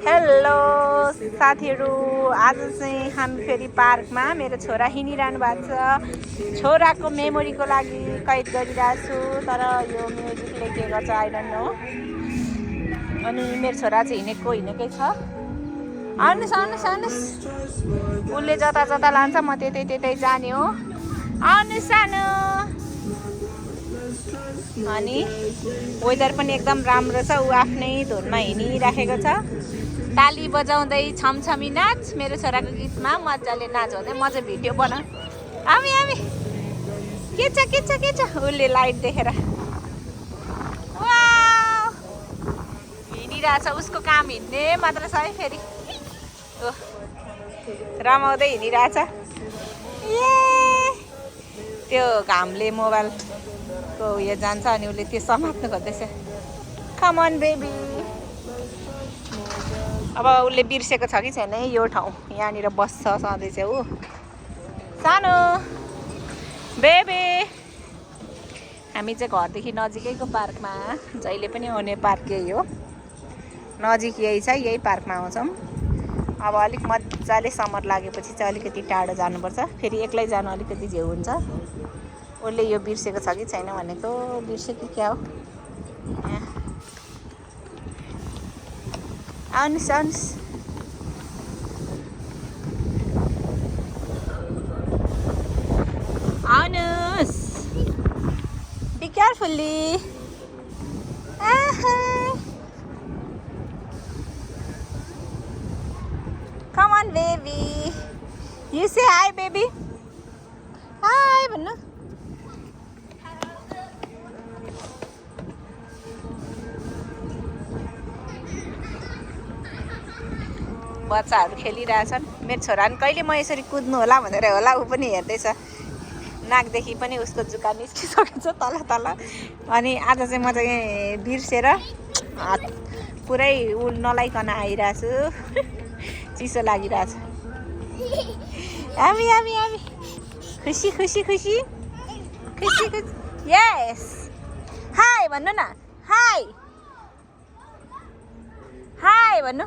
Hello साथीहरू, आज चाहिँ हामी फेरि पार्कमा मेरो छोरा हिँडिरहनु भएको छ। छोराको मेमोरीको लागि कैद गरिरहेको छु, तर यो म्युजिकले के गर्छ आई डोन्ट नो। अनि मेरो छोरा चाहिँ हिँडेकै छ। आउनुहोस् आउनुहोस् आउनुहोस्, उसले जता जता लान्छ म त्यतै जाने हो। आउनुहोस् सानो। अनि वेदर पनि एकदम राम्रो छ, ऊ आफ्नै धुनमा हिँडिराखेको छ। ताली बजाउँदै छमछमी नाच, मेरो छोराको गीतमा मजाले नाच हुँदै। म चाहिँ भिडियो बनाऊ। आमी आमी के छ उसले लाइट देखेर हिँडिरहेछ। उसको काम हिँड्ने मात्र छ है। फेरि रमाउँदै हिँडिरहेछ। त्यो घामले मोबाइलको उयो जान्छ अनि उसले त्यो समात्नु खोज्दैछ। कम अन बेबी। अब उसले बिर्सेको छ कि छैन यो ठाउँ, यहाँनिर बस्छ सधैँ चाहिँ ऊ। सानो बेबी। हामी चाहिँ घरदेखि नजिकैको पार्कमा जहिले पनि आउने पार्क यही हो, नजिक यही छ, यही पार्कमा आउँछौँ। अब अलिक मजाले समर लागेपछि चाहिँ अलिकति टाढो जानुपर्छ। फेरि एक्लै जानु अलिकति झेउ हुन्छ। उसले यो बिर्सेको छ कि छैन भनेको, बिर्स्यो कि क्या हो। आउनुहोस् आउनुहोस्। आउनुहोस्, be carefully. Come on baby. You say hi baby. Hi भन्नु। बच्चाहरू खेलिरहेछन्। मेरो छोरा नि कहिले म यसरी कुद्नु होला भनेर होला ऊ पनि हेर्दैछ। नाकदेखि पनि उसको जुका निस्किसकेको छ तल तल। अनि आज चाहिँ म चाहिँ बिर्सेर हात पुरै उ नलाइकन आइरहेछु। चिसो लागिरहेछ। आमी आमी आमी खुसी खुसी खुसी खुसी खुसी। यस हाई भन्नु न। हाई हाई भन्नु।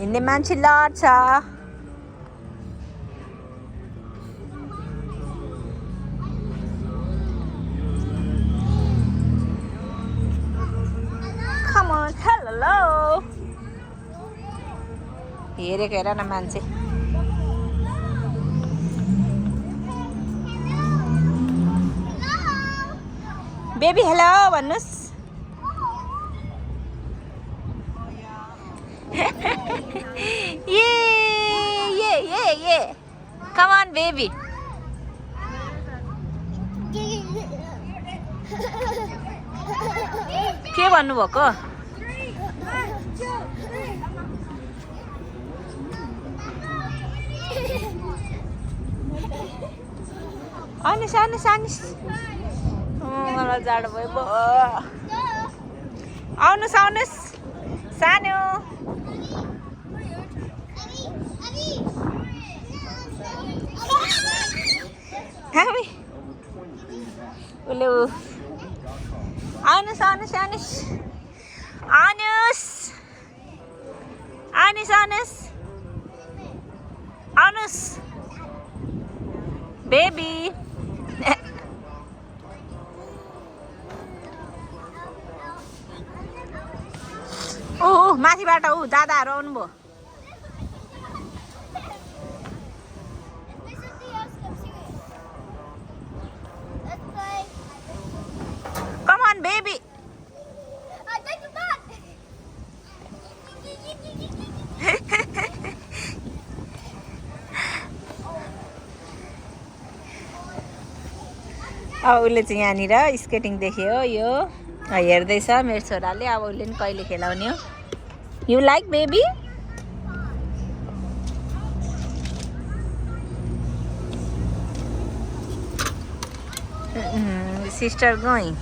हिँड्ने मान्छे लड्छ। Come on, hello. हेरेको हेर न मान्छे। बेबी हेलो भन्नुहोस्। ये Come on baby. के भन्नुभएको? आउनुहोस् आउनुहोस् आउनुहोस्। मलाई जाडो भयो। आउनुहोस् आउनुहोस् सानो। हामी उसले आउनुहोस् आउनुहोस् आउनुहोस् आउनुहोस् आउनुहोस् आउनुहोस् आउनुहोस् बेबी। ऊ माथिबाट ऊ दादाहरू आउनुभयो। Come on baby. अब उसले चाहिँ यहाँनिर स्केटिङ देख्यो यो हेर्दैछ मेरो छोराले। अब उसले नि कहिले खेलाउने हो। You like baby? Sister going.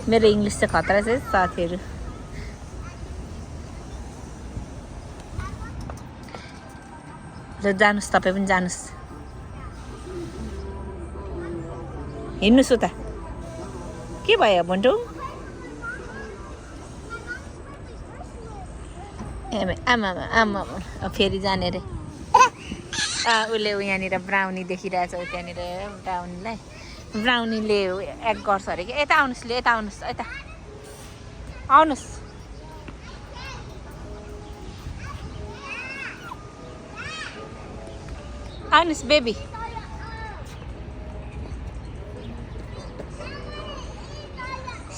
मेरो इङ्ग्लिस चाहिँ खतरा छ साथीहरू। ल जानुस्, तपाईँ पनि जानुस्। हिँड्नुहोस् उता के भयो भन्टु आमा आमा फेरि जाने रे उसले यहाँनिर ब्राउनी देखिरहेछ त्यहाँनिर ब्राउनीलाई ब्राउनीले एक गर्छ अरे कि यता आउनुहोस् ले यता आउनुहोस् यता आउनुहोस् आउनुहोस् बेबी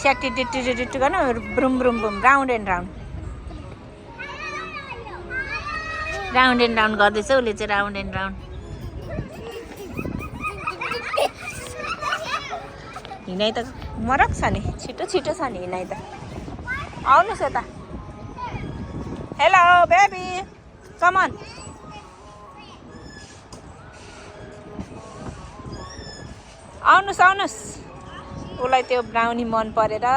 स्याटी टिटी गर्नु vroom vroom vroom round and round round and round गर्दैछ उसले चाहिँ राउन्ड एन्ड राउन्ड हिँडाइ त मरक छ नि छिटो छिटो छ नि हिँडाइ त आउनुहोस् यता हेलो बेबी कम अन आउनुहोस् आउनुहोस् उसलाई त्यो ब्राउनी मन परेर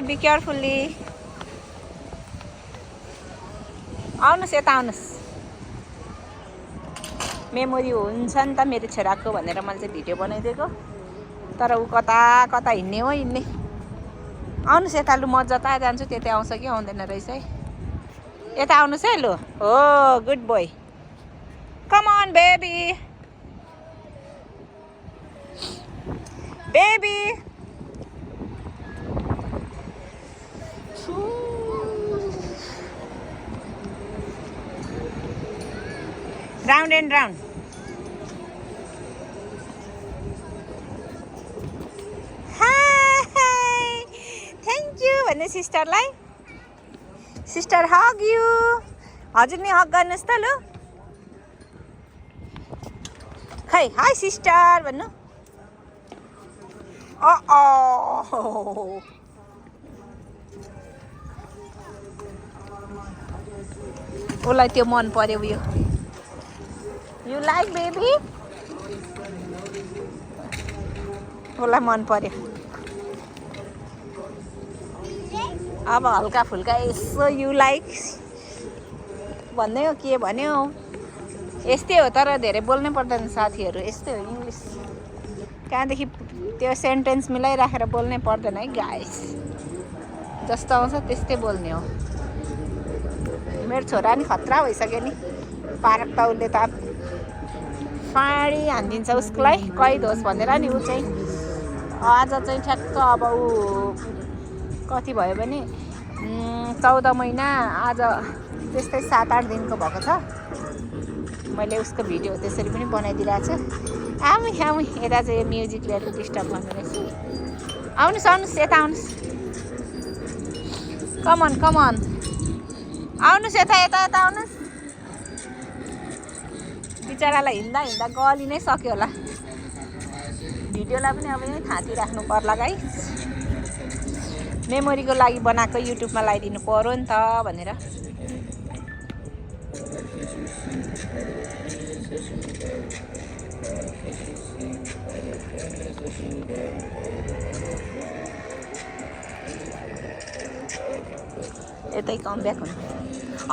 बी केयरफुल्ली आउनुहोस् यता आउनुहोस् मेमोरी हुन्छ नि त मेरो छोराको भनेर मैले चाहिँ भिडियो बनाइदिएको तर ऊ कता कता हिँड्ने हो हिँड्ने आउनुहोस् यता लु म जता जान्छु त्यतै आउँछ कि आउँदैन रहेछ है यता आउनुहोस् है लु हो good boy come on baby baby round and round thank you भन्ने सिस्टरलाई सिस्टर हग यू हजुर नि हग गर्नुहोस् त लु खै हाई सिस्टर भन्नु उसलाई त्यो मन पर्यो उयो यु लाइक बेबी उसलाई मन पर्यो अब हल्का फुल्का यसो यु लाइक भन्दै हो के भन्यो यस्तै हो तर धेरै बोल्नै पर्दैन साथीहरू यस्तै हो इङ्ग्लिस कहाँदेखि त्यो सेन्टेन्स मिलाइराखेर बोल्नै पर्दैन है गाइस जस्तो आउँछ त्यस्तै बोल्ने हो मेरो छोरा नि खतरा भइसक्यो नि पारक त उसले त फाँडी हानिदिन्छ उसकोलाई कैद होस् भनेर नि ऊ चाहिँ आज चाहिँ ठ्याक्क अब ऊ कति भयो भने 14 महिना आज त्यस्तै 7-8 दिनको भएको छ मैले उसको भिडियो त्यसरी पनि बनाइदिरहेको छु आउँ आउँ यता चाहिँ यो म्युजिकले अलिक डिस्टर्ब गर्नु रहेछ आउनुहोस् आउनुहोस् यता आउनुहोस् कमन कमन आउनुहोस् यता यता यता आउनुहोस् बिचरालाई हिँड्दा हिँड्दा गली नै सक्यो होला भिडियोलाई पनि अब यहीँ थाँती राख्नु पर्ला गाई मेमोरीको लागि बनाएको युट्युबमा लगाइदिनु पर्यो नि त भनेर यतै कम ब्याक हुनु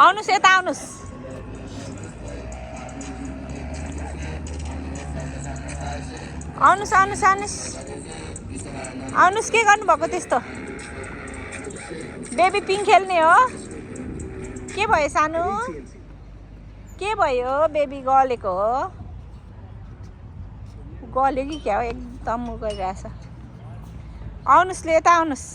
आउनुहोस् यता आउनुहोस् आउनुहोस् आउनुहोस् आउनुहोस् आउनुहोस् के गर्नुभएको त्यस्तो बेबी पिङ खेल्ने हो के भयो सानो के भयो बेबी गलेको हो गल्यो कि क्या हो एकदम उ गरिरहेछ आउनुहोस् ले यता आउनुहोस्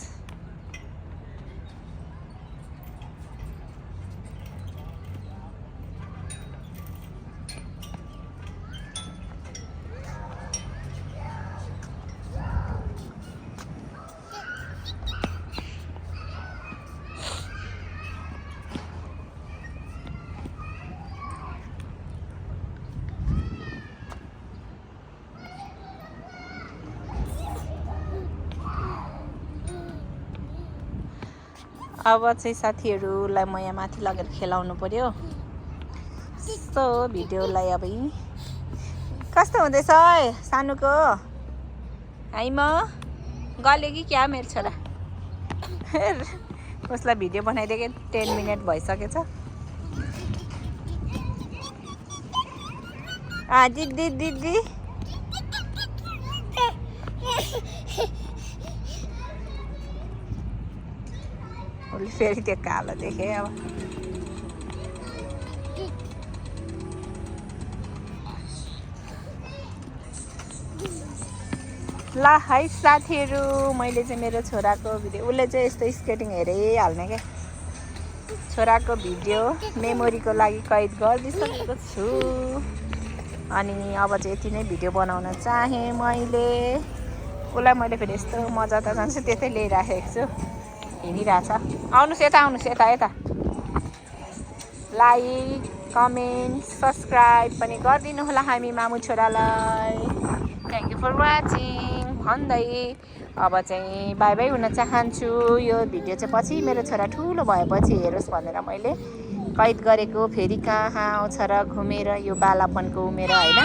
अब चाहिँ साथीहरूलाई म यहाँ माथि लगेर खेलाउनु पर्यो यस्तो भिडियोलाई अब कस्तो हुँदैछ सानुको है म गल्यो कि क्या मेरो छोरा उसलाई भिडियो बनाइदिएकै 10 मिनट भइसकेछ दिदी दिदी उसले फेरि त्यो कालो देखेँ अब ल है साथीहरू मैले चाहिँ मेरो छोराको भिडियो उसले चाहिँ यस्तो स्केटिङ हेरिहाल्ने क्या छोराको भिडियो मेमोरीको लागि कैद गरिदिइसकेको छु अनि अब चाहिँ यति नै भिडियो बनाउन चाहेँ मैले उसलाई मैले फेरि यस्तो मजा त जान्छ त्यतै ल्याइराखेको छु हिँडिरहेछ आउनुहोस् यता यता लाइक कमेन्ट सब्सक्राइब पनि गरिदिनु होला हामी मामु छोरालाई थ्याङ्क यू फर वाचिङ भन्दै अब चाहिँ बाई बाई हुन चाहन्छु यो भिडियो चाहिँ पछि मेरो छोरा ठुलो भएपछि हेरोस् भनेर मैले कैद गरेको फेरि कहाँ आउँछ र घुमेर यो बालापनको उमेर होइन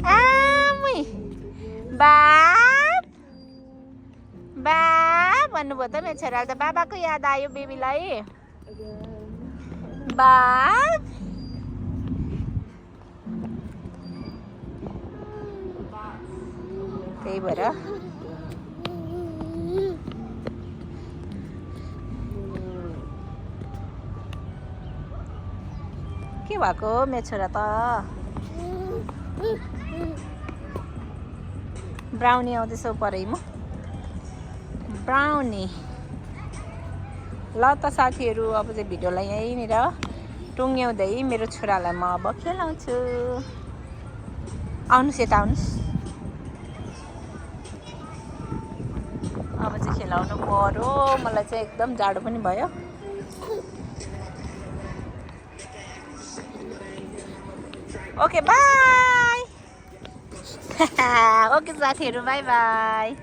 आमै बा भन्नुभयो त मेरो छोराले त बाबाको याद आयो बेबीलाई बा त्यही भएर के भएको मेरो छोरा त ब्राउनी आउँदैछ परै म ब्राउनी ल त साथीहरू अब चाहिँ भिडियोलाई यहीँनिर टुङ्ग्याउँदै मेरो छोरालाई म अब खेलाउँछु आउनुहोस् यता आउनुहोस् अब चाहिँ खेलाउनु पर्यो मलाई चाहिँ एकदम जाडो पनि भयो ओके बाई ओके साथीहरू बाई बाई